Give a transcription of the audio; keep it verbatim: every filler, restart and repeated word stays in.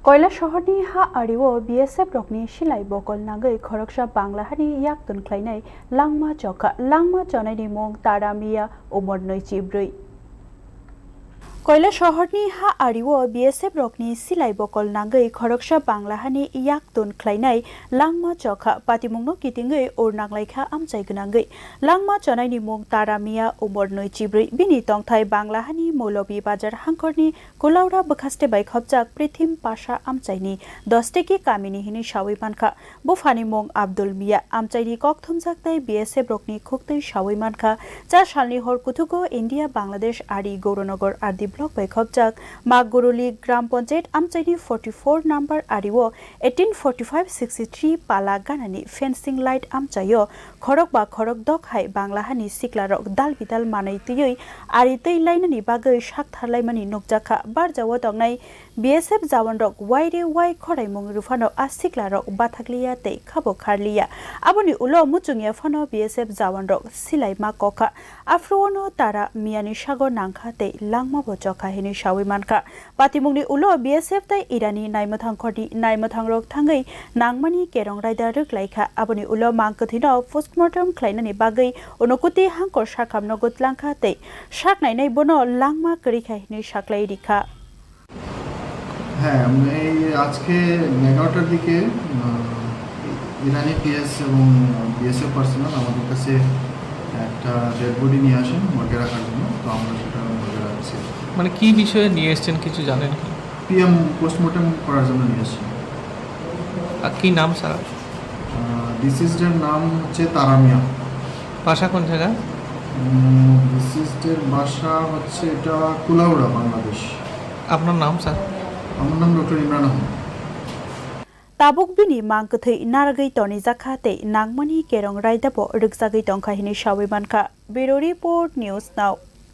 Koilasohorni ha ario B S F rokni silai bokol nangwi khoroksa Bangla hani yaktun khlainai langma chokha. Langma chonaini mung Tara Miya, umor nwichibrwi. Koilasohorni ha ario B S F rokni silai bokol nangwi khoroksa Bangla hani yaktun khlainai langma chokha. Patimungno kitingwi ur nanglaikha amchai gwnangwi. Langma chonaini mung Tara Miya, umor nwichibrwi. Bini tongthai Bangla hani Moulobi Bazar hangkhorni Kulaura bwkhaste bai khopjak Prithim Pasha amchaini Dosteki kamini hinwi sawi mankha. Buphani mung Abdul Miya. Amchaini kok thumjak tei B S F rokni khuktwi sawi mankha. Cha salni hor kuthugo India Bangladesh ari Gauranagar R D block bai khopjak Maguruli Gram Panchayat amchaini forty four number ario eighteen forty five sixty three pala ganani fencing light amchaio khorok ba khorok dok hai Bangla hani siklarok dal bidal manwi twiwi ari twi lainani bagwi sak tharlaimani nukjakha. Barjao tongnai B S F jawanrok waire wai khoraimung rwphano a siklarok bathakliya tei khabo kharliya. Aboni ulo muchungya phano B S F jawanrok silai ma kokha. Aphruono Tara Miyani sago nangkha tei langmabo chokha hinwi sawi mankha. Patimungni ulo B S F tei Irani naimwthang khorni naimwthangrok thangwi nangmani kerong raida rwklaikha. Aboni ulo mang kwthwino postmortem khlainani bagwi Unokoti hangkor sakhamno gwtlangkha tei sak nainai bono langma kwrwikha hinwi saklai rikha. হ্যাঁ, আমরা এই আজকে এগারোটার দিকে, আহ, ইরানি পিএস এবং BSF personal আমাদের কাছে একটা ডেড বডি নিয়ে আসেন মর্গে রাখার জন্য। তো আমরা সেটা মর্গে রাখছি। মানে, কি বিষয়ে নিয়ে এসেছেন, কিছু জানেন কি? পিএম পোস্টমর্টেম করার জন্য নিয়ে আসছি। আর কি নাম, স্যার? আহ, ডিসিজডের নাম হচ্ছে তারা মিয়া। বাসা কোন জায়গা? উম, ডিসিজডের বাসা হচ্ছে এটা কুলাউড়া, বাংলাদেশ। আপনার নাম, স্যার? আমার নাম doctor Imran Ahmad. Tabuk bini mang kwthwi narwgwi tonijakha tei nangmani kerong raidabo rwkjagwi tongkha hinwi sawi mankha. Bureau Report, News Now.